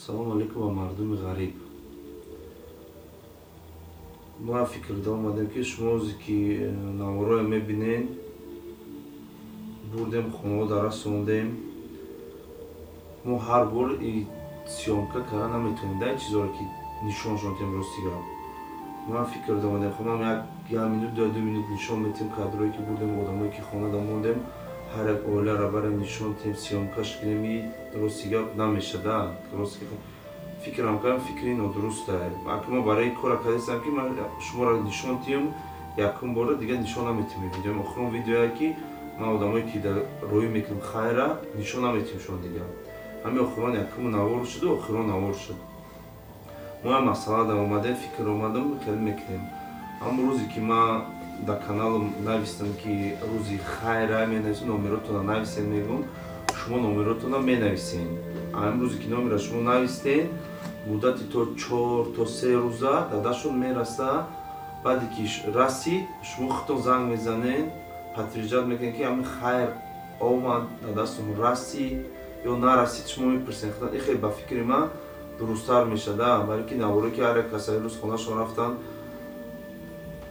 Салому алейкум ба мардуми ғариб. Мо фикр да омадем, ки шумо рӯзе ки наворое мебинед, бурдем, хонавода расондем. Мо ҳар бор и съёмка карда наметавонем да, чизоро ки нишоншон тем. Рости гап, ман фикр да омадем, хоб, ман як минут ё 2 минут нишон метем кадрое ки бурдем, одамое ки хонада мондем, ҳар як оиларо барем, нишон тем, съёмкаш кунем. И рости гап, намешада. Рости фикрам кардам, фикри нодуруста. Аки мо барои кора кардастам, ки ман шуморо нишон тиём якум бора, дигар нишон наметем. Видеоам охирон видеое, ки ман одамое ки дар роҳӣ мекунам хайра, нишон наметем шумо дигар. Ҳамин охирон якум навор шуду охирон навор шуд. Мо як масъала дар омадем, фикр омадам, хеле мекунем. Ҳамон рӯзе ки ман дар каналам навистам, ки рӯзи хайра менависем, номеротона нависем, мегӯм, шумо номеротона менависен. Ҳамин рӯзе ки номера шумо навистен, муддати то 4 то 3 рӯза дадашон мераса. Баъде ки расид, шумо худтон занг мезанен, подтверждать мекунед, ки ҳамин хайр омад, дар дастон расид ё нарасид, шумо мепурсен. И хеле ба фикри ман дурусттар мешада, барои ки наворе ки ҳар як каса рӯз хонашон рафтан,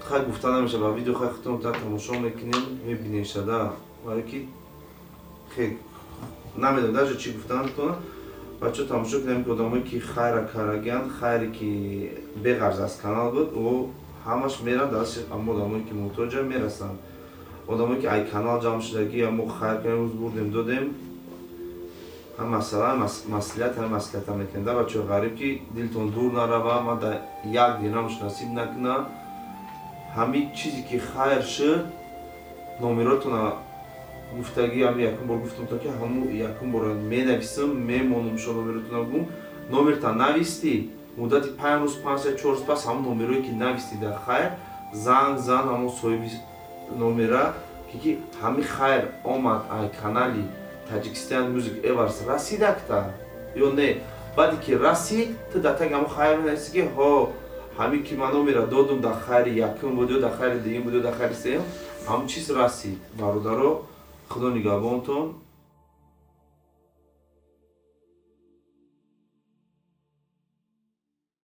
хай, гуфта намеша ба видео. Хай, худтон тамошо мекунем, мебинем шада, барои ки хел намедонам даже чӣ гуфтан. Бачаҳо, тамошо кунем, ки одамое ки хайра карагиянд, хайре ки беғарз аз канал буд, о ҳамаш меранд дасти ҳамо одамое ки муҳтоҷа мерасанд. Одамое ки ай канал ҷамъ шудагӣ, мо хайр кардем, рӯз бурдем, додем, ҳам масъала маслиҳат, ҳам маслиҳата мекунем да, бачаҳои ғариб, ки дилтон дур нарава. Ма да як динамш насиб накуна, ҳамин чизе ки хайр шуд, номеротона гуфтагӣ, ҳами якум бор гуфтам, то ки ҳамун якум бора менависам, мемонам, шо номеротона гум. Номерта навистӣ, муддати 5 рӯз, 5 саат, 4 рӯз пас ҳамун номерое ки навистӣ дар хайр, занг зан ҳамон соҳиби номера, ки ҳами хайр омад, ай канали Таджикистан Music Awards расидакта ё не. Баъде ки расид, ту дар таги ҳамон хайр менависӣ, ки ҳо, ҳамин ки ман номера додум, дар хайри якум буд ё дар хайри дуюм буд ё дар хайри сеюм, ҳамон чиз расид. Бародаро, Худо нигаҳбонтон.